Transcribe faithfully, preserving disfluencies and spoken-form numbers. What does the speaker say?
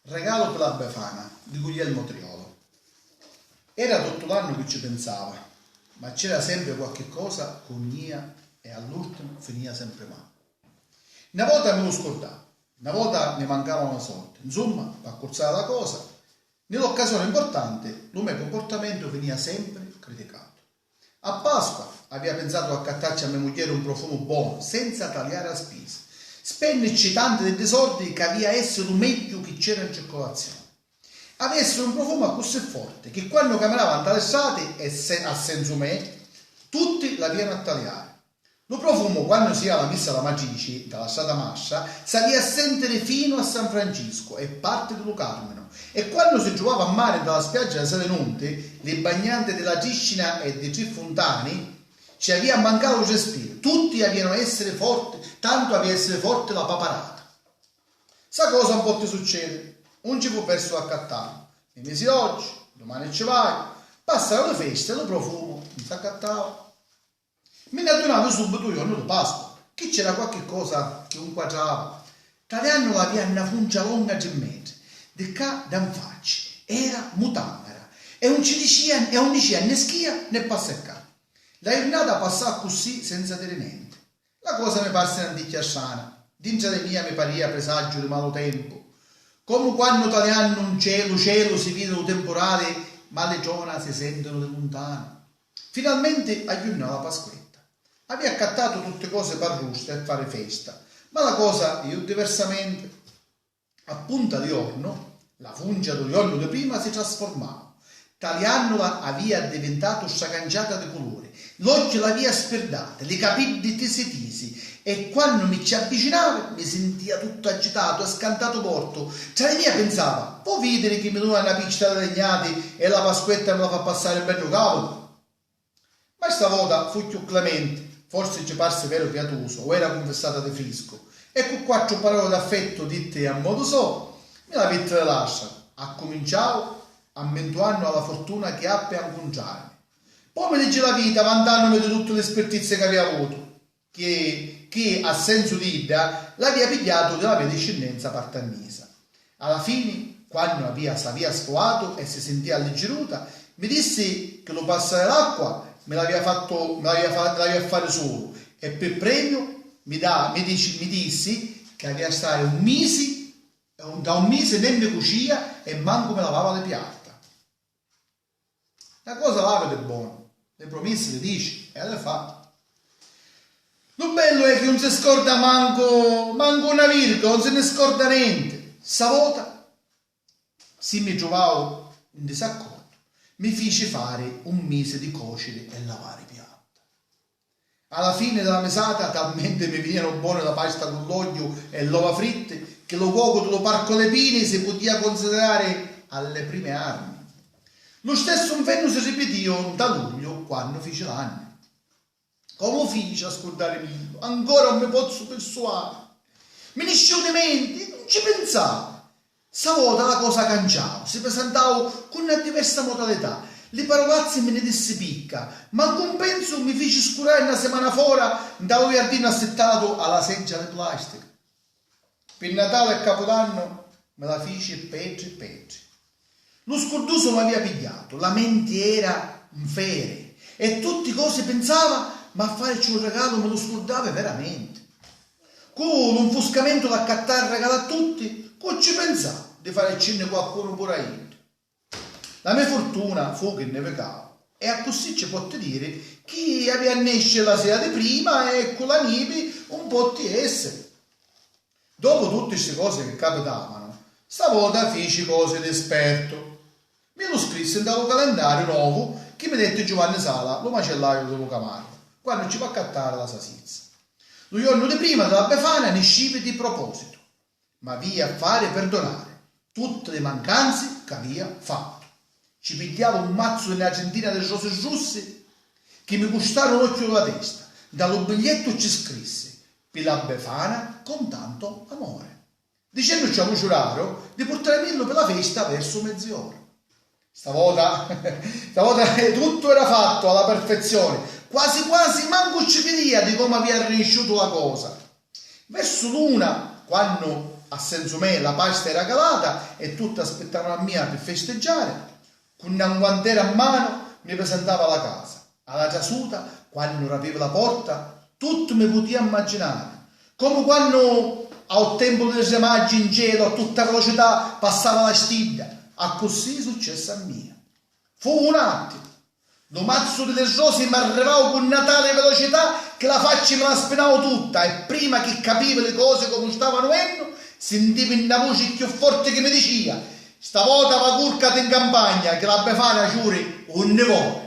Regalu pi la Befana di Guglielmo Triolo. Era tuttu l'annu chi ci pinsava, ma c'era sempri qualchi cosa chi unia e all'urtimu finia sempri mali. Na vota mi lu scurdava, na vota mi mancavanu li sordi, nsumma, p'accurzari la cosa, ni l'occasioni importanti lu me cumpurtamentu finia sempri criticatu. A Pasqua avia pinsatu d'accattacci a me mugghieri un profumu bonu, senza taliari a spisa, spennirci tanti di ddi sordi ca avia essi lu megghiu chi c'era in circolazioni. Avia essi un profumu accussì forti chi quannu caminava nta li strati e se, a senzu me, tutti l'avianu a taliari. Lu profumu, quannu si ia a la missa a la matrici, nta la strata mastra, s'avia a sentiri finu a San Franciscu e parti di lu Carminu, e quannu si truvava a mari nta la spiaggia di Selinunti, li bagnanti di la Triscina e di Tri Funtani, ci avia a mancari lu respiru, tutti avianu a essiri forti, tantu avia a essiri forti la paparata. Ssa cosa un potti succediri, un ci fu versu d'accattari. Mi misi oggi, dumani ci vaiu, passaru li festi e lu profumu un s'accattava. Mi n'addunavi subitu u jornu di Pasqua chi c'era qualchi cosa chi un quatrava. Taliannula avia na funcia longa tri metri, di ccà da nfacci, era mutannara e un ci dicia, e un dicia né schia né passa e ccà. La jurnata passà accussì senza diri nenti. La cosa mi parsi n'anticchia strana, dintra di mia mi paria presagiu di malu tempu, comu quannu taliannu un celu, celu si vidi lu timpurali ma li trona si sentinu di luntanu. Finalmenti agghiunnà la Pasquetta. Avia accattatu tutti cosi p'arrusta e fari festa, ma la cosa iu diversamenti. A punta di jornu, la funcia du jornu di prima si trasformau. Taliannula avia addivintatu stracanciata di culuri, l'occhi l'avia spirdati, li capiddi tisi tisi, e quannu mi ci avvicinavi mi sintia tuttu agitatu e scantatu mortu. Tra di mia pinsava, vo vidiri chi mi duna na piccia di lignati e la Pasquetta mi la fa passari beddu caudu? Ma sta vota fu cchiù clementi, forsi ci parsi veru piatusu o era cunfissata di friscu, e cu quattru paroli d'affettu ditti a modu so, mi la vitti di lastra, accuminciau ammintuannu a la furtuna chi appi a ncuntrarimi. Po' mi liggi la vita vantannumi di tutti li spirtizzi c'avia avutu, chi, chi a sensu d'idda l'avia pigghiatu di la mia discinnenza partannisa. A la fini, quannu avia, s'avia sfuatu e si sintia alliggiruta, mi dissi chi lu passari l'acqua mi l'avia fattu, mi l'avia fa-, l'avia a fari sulu, e pi premiu mi da-, mi dici, mi dissi chi avia a stari un misi, e un, nta un misi nen mi cucia e mancu mi lavava li piatta. Na cosa l'havi di bonu, li promissi li dici e li fa. Lu bellu è chi un si scorda mancu, mancu na virgola, un si ni scorda nenti. Ssa vota, si mi truvau in disaccordu, mi fici fari un misi di cociri e lavari piatta. A la fini di la misata, talmenti mi vinianu boni la pasta cu l'ogghiu e l'ova fritti, chi lu cuocu di lu Parcu dei Pini si putia cunsidirari a li primi armi. Lu stessu nfernu si ripitiu nta lugliu, quannu fici l'anni. Comu fici a scurdarimillu? Ancora un mi pozzu pirsuari. Mi nisciu di menti, nun ci pinsavu. Ssa vota la cosa canciau, si prisentau cu na diversa modalità. Li parulazzi mi ni dissi picca, ma ncun pensu mi fici scurari na simana fora nta lu jardinu assittatu a la seggia di plastica. Pi Natali e Capudannu mi la fici petri petri. Lu scurdusu m'avia pigghiatu, la menti era nferi e tutti cosi pinsava, ma a farici un regalu mi lu scurdavi veramenti. Cu lu nfuscamentu l'accattai a regalà a tutti, cu ci pinsà di faricinni qualcunu puru a iddu? La me furtuna fu chi nevicau, e accussì ci potti diri chi avia a nesci la sira di prima e cu la nivi un potti essiri. Dopu tutti sti cosi chi capitavanu, sta vota fici cosi di spertu. Mi lu scrissi nta lu calendariu novu chi mi detti Giuvanni Sala, lu macellaiu di lu Camargu, quannu ci v'accattari la sasizza. Lu jornu di prima di la Befana niscivi di propositu. M'avia a fari pirdunari tutti li mancanzi c'avia fattu. Ci pigghiavu un mazzu di na trintina di rosi russi chi mi custaru l'occhiu di la testa. Nta lu bigliettu ci scrissi: "Pi la Befana con tanto amore", dicennuci a vuci raru di purtarimillu pi la festa versu mezziora. Sta vota, sta vota tuttu era fattu a la perfezzioni, quasi quasi mancu ci vidia di comu avia arrinisciutu la cosa. Versu l'una, quannu A sensu me la Pasqua era calata e tutti aspittavanu a mia pi festeggiari. Cu na nguantera 'n manu mi prisentava a la casa. A la trasuta, quannu rapivi la porta, tuttu mi putìa mmaginari, comu quannu a u tempu di li Tri Maggi 'n celu a tutta velocità passava la stidda, accussì successi a mia. Fu un attimu. Lu mazzu di li rosi m'arrivau cu na tali velocità chi la facci mi la spinau tutta e prima chi capivi li cosi comu stavanu vennu, sintivi na vuci cchiù forti chi mi dicìa: "Stavota va curcati 'n campagna chi la Befana ciuri unni voli."